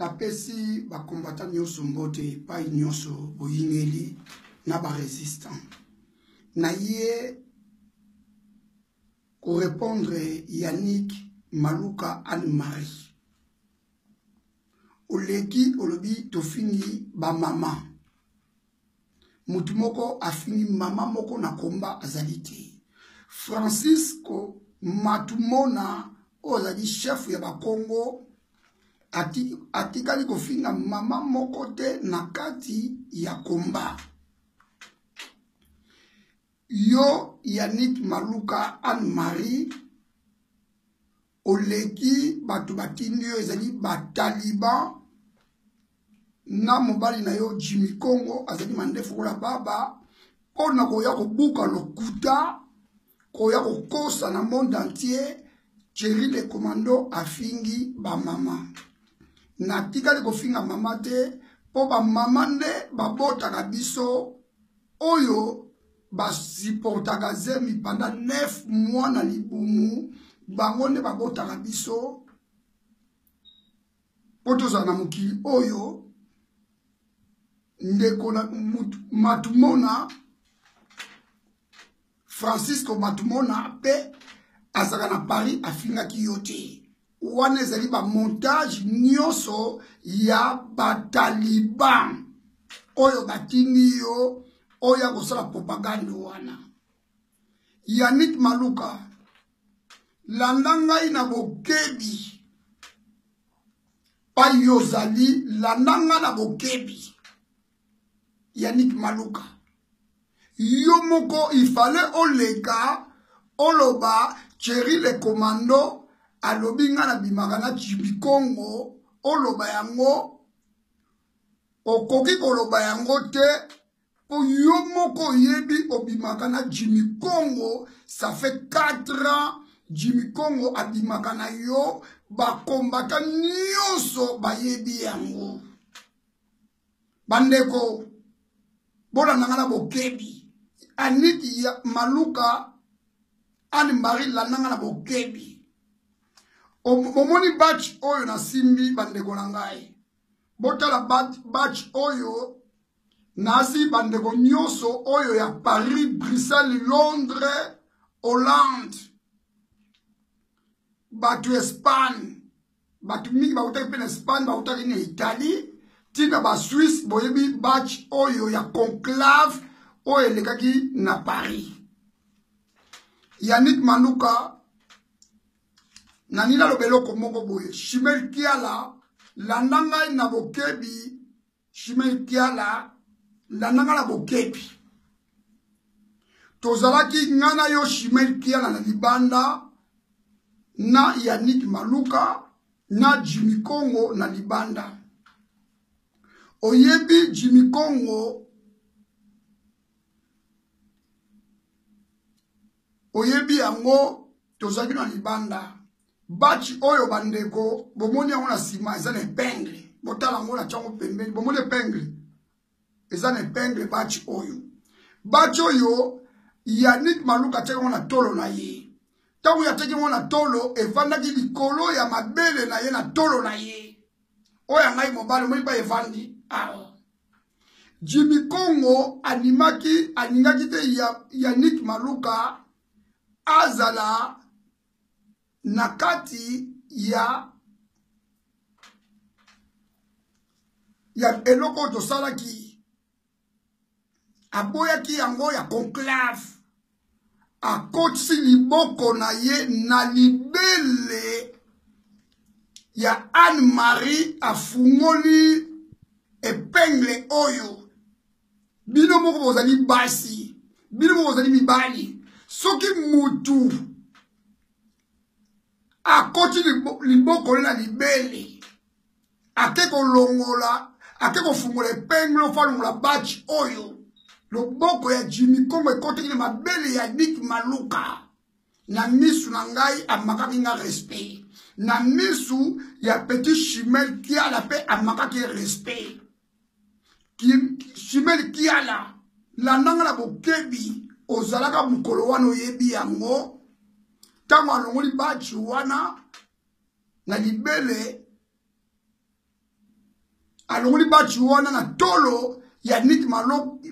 Napesi ba combattants nyonso mbote epai nyonso boyingeli na ba resistants. Naye korepondre Yannick Maluka Anne-Marie. Oleki olobi tofingi ba mama. Mutu moko afingi mama moko na komba azali te. Francisco Matumona oyo azali chef ya bakongo atikali kofinga mama moko te na kati ya komba. Yo Yannick Maluka Anne-Marie oleki bato batindi yo ezali bataliban na mobali na yo Jimmy Kongo azali mandefu kola baba mpo na koya kobuka lokuta koya kokosa na monde entier. Thierry le commando afingi bamama. Natikali kofinga mama te mpo bamama nde babotaka biso oyo basupportaka zemi pendant 9 mois na libumu, bango nde babotaka biso mpo tozala na mokili oyo. Ndeko na Matumona Francisco Matumona mpe azalaka na Paris afingaki yo te. Wana ezali bamontage nyonso ya bataliban oyo batindi yo oyo ya kosala propagande wana. Yannick Maluka, landa ngai na bokebi pai yo ozali, landa ngai na bokebi. Yannick Maluka, yo moko ifale oleka oloba Thierry le commando alobi ngai nabimaka na Jimmy Kongo, oloba yango okoki koloba yango te po yo moko oyebi obimaka na Jimmy Kongo. Ça fait 4 ans Jimmy Kongo abimaka na yo, bakombata nyonso bayebi yango. Bandeko bolanda nga na bokebi. Aniki ya Maluka Anne-Marie, landa nga na bokebi. Bomoni batch oyo nasimbi bandeko na ngai, botala batch oyo nasi bandeko nyonso oyo ya Paris, Bruxelles, Londres, Hollande, bato Espagne, bato mingi bautaki mpe na Espagne, bautaki na Italie, ntina ba Suisse. Boyebi batch oyo ya conclave oyo elekaki na Paris. Yannick Maluka, nani naloba eloko moko boye. Chimel Kiala, landa ngai na bokebi. Chimel Kiala, landa ngai na bokebi. Tozalaki ngai na yo Chimel Kiala na libanda na Yannick Maluka na Jimmy Kongo na libanda. Oyebi Jimmy Kongo, oyebi yango, tozalaki na libanda. Batch oyo bandeko bomoni yango na nsima eza na epingle, botala yango na tiango pembeni, bomoni epingle eza na epingle. Batch oyo, batch oyo Yannick Maluka atiaki yango na tolo na ye. Ntango atiaki yango na tolo, evandaki likolo ya mabele na ye na tolo na ye oyo ya ngai mobali, omoni pa evandi awa. Jimmy Kongo animaki, alingaki te Yannick Maluka azala na kati ya eloko oyo tosalaki. Aboyaki yango ya conclave, akotisi liboko na ye na libele ya Anne-Marie, afungoli epingle oyo. Bino moko bozali basi, bino moko bozali mibali. Soki mutu akoti liboko na libele, ake kolongola, ake kofungola epingle, fo alongola batch oyo. Loboko ya Jimmy Kongo ekotaki na mabele ya Nick Maluka. Na misu na ngai amakaki nga respect, na misu ya petit Chimel Kiala mpe amakaki respect. Chimel Kiala, landanga na bokebi, ozalaka mokolo wana oyebi yango. Ntango alongoli batch wana na libele Alongoli bachi wana na tolo ya Nick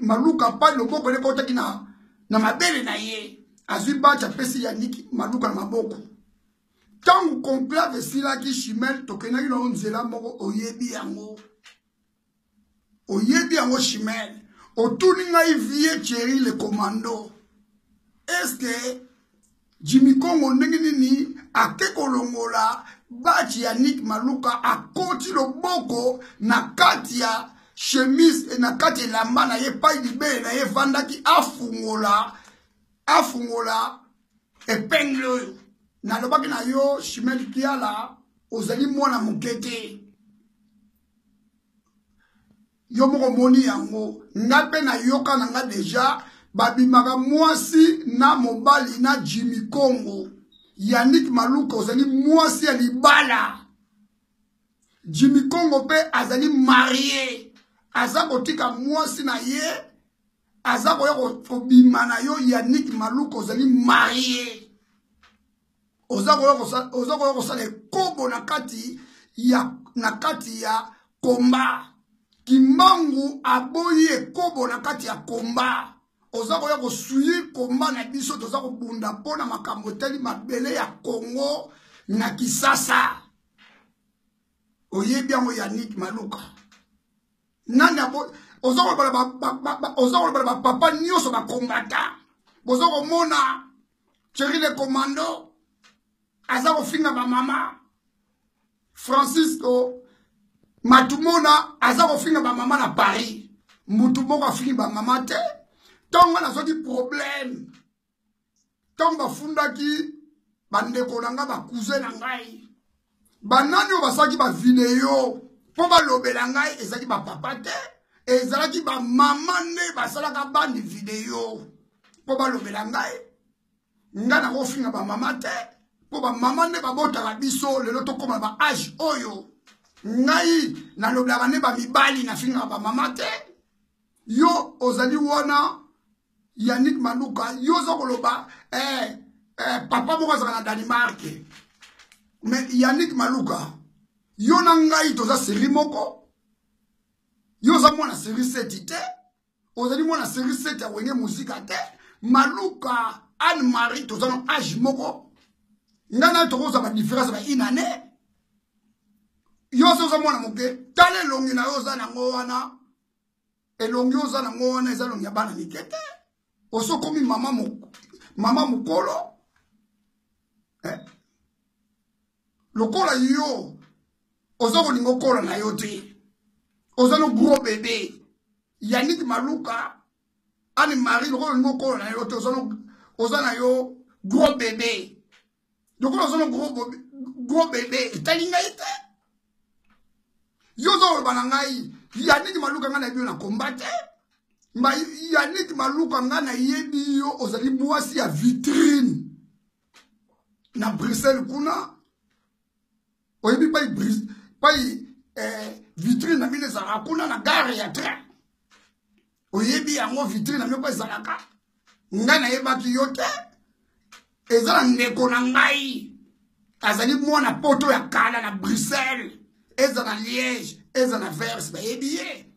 Maluka pa loboko ele kotaki na na mabele na ye. Azwi bachi apesi ya Nick Maluka na maboko. Ntango conclave esilaki Chimel tokendaki na nzela moko oyebi yango. Oyebi yango Chimel. Otuni ngai vieux Thierry le commando. Est-ce que Jimmy Kongo ndenge nini ake kolongola badge ya Nick Maluka akoti loboko na kati ya chemise na kati elamba na ye epai libele na ye evandaki afungola afungola epingle oyo nalobaki na yo Chimel Kiala ozali mwana moke te yo moko omoni yango nga mpe nayoka na nga deja babimaka mwasi na mobali na Jimmy Kongo Yannick Maluka ozali mwasi ya libala Jimmy Kongo mpe azali marie aza kotika mwasi na ye aza koya kobima na yo Yannick Maluka ozali marie oza koya kosala ekobo na kati ya na kati ya komba Kimbangu aboyi ekobo na kati ya komba oza koya kosuyi komba na biso toza kobunda mpo na makambo etali mabele ya Kongo na Kisasa oyebi yango Yannick Maluka nani abo oza kolobala bapapa nyonso bakombata boza komona Thierry le commando aza kofinga bamama Francisco Matumona aza kofinga bamama na Paris mutu moko afingi bamama te ntongo nazwaki problème ntango bafundaki bandeko na ngai bakuze na ngai banani oyo basalaki bavideo mpo balobela ngai ezalaki bapapa te ezalaki bamama nde basalaka bandi video mpo balobela ngai ngai nakofinga bamama te mpo bamama nde babotaka biso lelo tokóma na baage oyo ngai nalobelaka nde bamibali nafingaka bamama te yo ozali wana Yannick Maluka yo oza koloba eh, eh, papa moko azalaka na Danemark mais Yannick Maluka yo na ngai toza série moko yo oza mwana série 7 te ozali mwana série 7 ya Wenge Musica te Maluka Anne Marie toza na age moko ngai na tokozwa ba différence ba une année yo oza oza mwana moke tala elongi na yo oza nango wana elongi oza nango wana eza elongi ya bana mike te osi okomi mama, mama mokolo eh? Lokola yo oza kolinga okola na yo te oza no gros bébé Yannick Maluka Anne Marie lokola olinga okola na yo te oza na yo gros bébé lokola oza no gros bébé etali ngai te yo oza koloba na ngai Yannick Maluka ngai nayebi yo na komba te ma Yannick Maluka ngai nayebi yo ozali mwasi ya vitrine na Bruxelles kuna oyebi pai pai eh, vitrine na bino ezalaka kuna na gare ya train oyebi yango vitrine na bino mpo ezalaka ngai nayebaki yo te eza na ndeko na ngai azali mwana poto ya kala na Bruxelles eza na Liège eza na Verse bayebi ye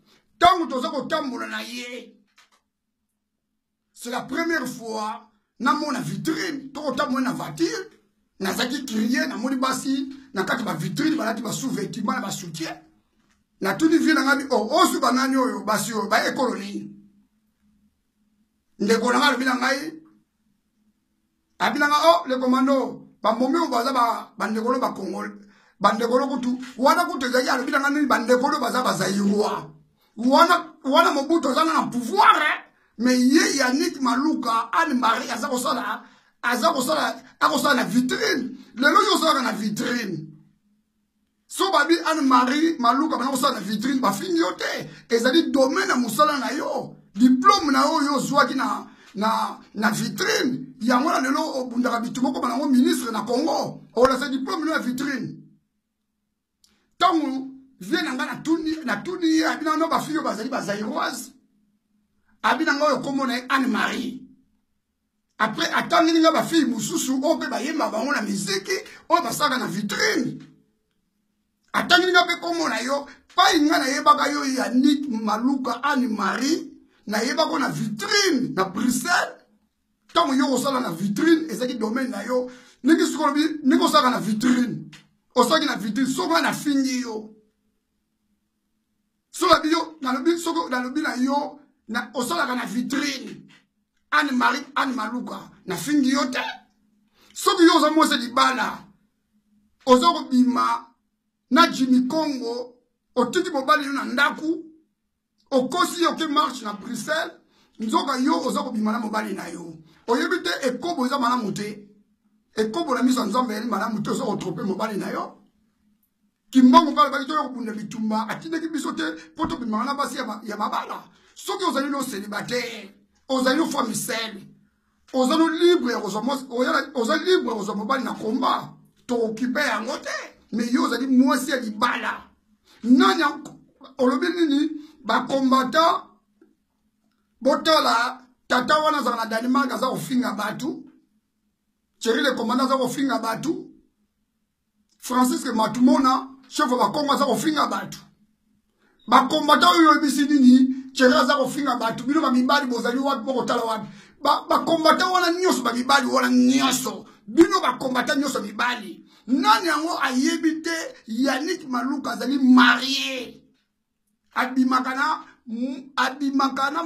ntango toza kotambola na ye c'est la première fois namona vitrine tokotambola na voiture nazalaki curieux namoni basi na kati ba vitrine balati ba sous-vêtements na ba soutien natuni vie na ngai o oh, osu banani oyo basi oyo baye ekolo nini ndeko na ngai alobi na ngai abi na ngai oh le commando bamomi oyo baza bandekolo bakongole bandekolo kutu wana kutu ezalaki alobi na ngai nini bandekolo baza bazairois wana wana Mobutu aza na pouvoir eh? Mais ye Yannick Maluka Anne Marie aza kosala aza kosala akosala na vitrine lelo yo osalaka na vitrine so babi Anne Marie Maluka bana kosala na vitrine bafingi yo te ezali domaine ya mosala na yo diplôme na yo oyo ozwaki na na na vitrine yango na lelo obundaka bitumba okoma nango ministre na Congo olasa diplôme no ya vitrine ntango vie na ngai natuni ye abi nano bafille oyo bazali bazairoise abi na ngai oyo nkombo na ye Anne Marie après atangeli ngai bafille mosusu oyo mpe bayemba bango na miziki oyo basalaka na vitrine atangeli ngai mpe nkombo na yo. Pai nga nayebaka yo Yannick Maluka Anne Marie, nayebaka na vitrine na Bruxelles. Ntango yo kosala na vitrine ezalaki domaine na yo. Ndenge sikoyo olobi ndenge osalaka na vitrine, osalaki na vitrine, soki nga nafingi yo, soki nalobi yo, nalobi soki nalobi na yo na osalaka na vitrine Anne Marie Anne Maluka, nafingi yo te. Soki yo oza mwasi libala, oza kobima na Jimmy Congo, otiki mobali yo na ndaku, okosi yo ke marche na Bruxelles, nzoka yo oza kobima na mobali na yo. Oyebi te ekobo eza malamu te. Ekobo na miso ya Nzambe ezali malamu te, oza kotrope mobali na yo. Kimbangu mpe alobaki toya kobunda bitumba, atindaki biso te mpo tobimaka na basi ya mabala. Soki ozali no célibataire, ozali no femme seule, oza no libre ya kozwa mwasi, oza libre ya kozwa mobali na combat, tookipe yango te. Mais yo ozali mwasi ya libala. Nani olobi nini? Bakombata botala tata wana azalaka na Danemark, aza kofinga bato. Thierry le commandant aza kofinga bato. Francisque Matumona, chef ya Bakongo, aza kofinga bato. Bakombata oyo oyebisi nini? Thierry aza kofinga bato. Bino bamibali bozali wapi? Bokotala wapi? Bakombata wana nyonso, bamibali wana nyonso, bino bakombata nyonso mibali, nani yango ayebi te Yannick Maluka azali marie? Abimaka na abimaka na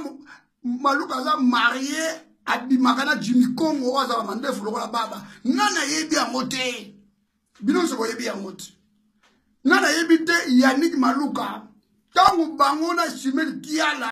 Maluka aza marie, abimaka na Jimmy Congo oyo azala mandefu lokola baba. Nani ayebi yango te? Bino nyonso boyebi yango te. Nani ayebi te Yannick Maluka ntango bango na Simel Kiala?